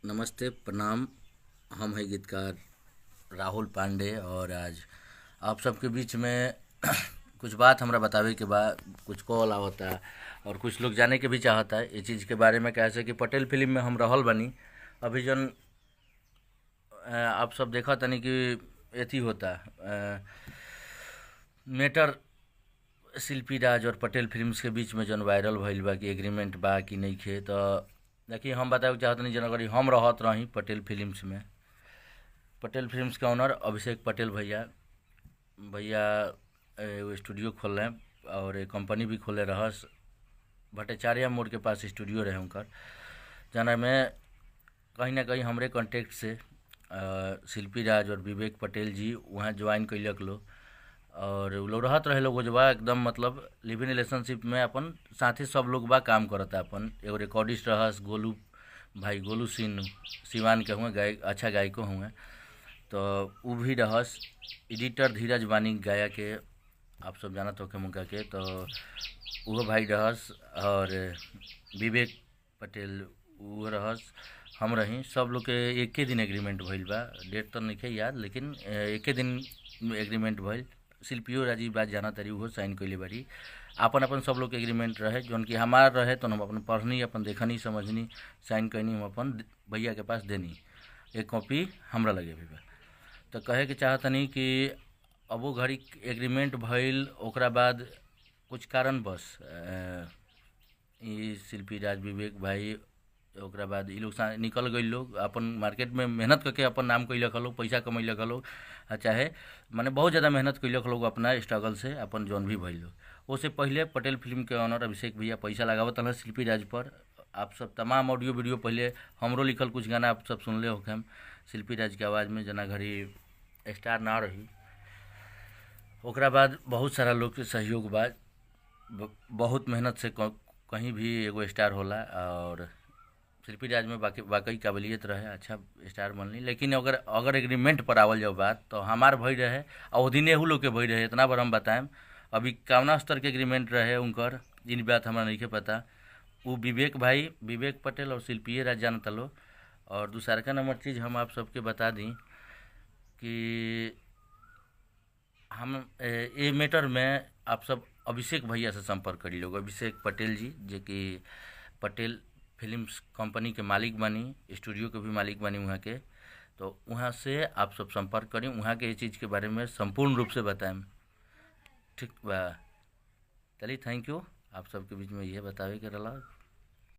नमस्ते, प्रणाम। हम हैं गीतकार राहुल पांडे और आज आप सबके बीच में कुछ बात हमरा बतावे के बा। कुछ कॉल आवता और कुछ लोग जाने के भी चाहता ये चीज़ के बारे में, कैसे कि पटेल फिल्म में हम रहल बानी। अभी जन आप सब देखा तनी कि एथी होता मैटर शिल्पी राज और पटेल फिल्म्स के बीच में जन वायरल भइल बा कि एग्रीमेंट बा कि नइखे। तो देखिए, हम बतावे के चाहतनी जन अगर हम रहत रही पटेल फिल्म्स में, पटेल फिल्म्स के ऑनर अभिषेक पटेल भैया भैया एगो स्टूडियो खोलले और एक कंपनी भी खोले रहस। भट्टाचार्य मोड़ के पास स्टूडियो रहे उनकर, जना में कहीं ना कहीं हमरे कांटेक्ट से शिल्पी राज और विवेक पटेल जी वहाँ ज्वाइन कैलक लो और उ लोग रहत रहे लोग बा एकदम मतलब लिव इन रिलेशनशिप में अपन साथे सब लोग बा काम करता। अपन एगो रिकॉर्डिस्ट रहस गोलू भाई, गोलू सिंह सिवान के हुए, गायक, अच्छा गायको हुए, तो उ भी रहस। एडिटर धीरज बानी गाया के आप सब जानत होखे मुनका के, तो उहो भाई रहस और विवेक पटेल उहो रहस, हम रही। सब लोग के एके दिन एग्रीमेंट भइल बा, डेट तो नइखे याद, लेकिन एके दिन एग्रीमेंट भइल। शिल्पियो राजी बात जाना तारी, उहो साइन कइले बारी। आपन अपन सब लोग के एग्रीमेंट रहे, जौन कि हमार रहे तो हम अपन पढ़नी, अपन देखनी, समझनी, साइन कैनी, हम अपन भैया के पास देनी। एक कॉपी हमरा लगे भी बा। तो कहे के चाहतनी कि अब वो घड़ी एग्रीमेंट भइल, ओकरा बाद कुछ कारणवश ई शिल्पी राज विवेक भाई ओकरा बाद ई लोग निकल गई लोग। अपन मार्केट में मेहनत करके अपन नाम कैलक लोग, पैसा कमैलक लोग, आ चाहे माने बहुत ज़्यादा मेहनत कैलक लोग अपना स्ट्रगल से अपन जौन भी भइल लोग। ओसे पहले पटेल फिल्म के ऑनर अभिषेक भैया पैसा लगावत रहलन शिल्पी राज पर। आप सब तमाम ऑडियो वीडियो पहले हमरो लिखल कुछ गाना आप सब सुनले होखेम शिल्पी राज के आवाज़ में, जना घड़ी स्टार ना रही। ओकरा बाद बहुत सारा लोग के सहयोग बा, बहुत मेहनत से कहीं भी एगो स्टार होला और शिल्पी राज में बाकी वाकई काबिलियत रहे, अच्छा स्टार बनली। लेकिन अगर अगर एग्रीमेंट पर आवल जाओ बात तो हमार भई रहे और वो दिन एहू लोग के भई रहे, इतना बार हम बताएम। अभी कवना स्तर के एग्रीमेंट रहे उनकर, इन बात हमरा नइखे पता। वो विवेक भाई, विवेक पटेल और शिल्पीय राज जानता लो। और दूसरका नंबर चीज़ हम आप सबके बता दी कि हम ये मैटर में आप सब अभिषेक भैया से संपर्क करी लोग। अभिषेक पटेल जी जे कि पटेल फिल्म्स कंपनी के मालिक बानी, स्टूडियो के भी मालिक बानी वहाँ के, तो वहाँ से आप सब संपर्क करी, वहाँ के ये चीज़ के बारे में संपूर्ण रूप से बताएम। ठीक बा, चलिए, thank you. आप सबके बीच में यह बतावे के रहा।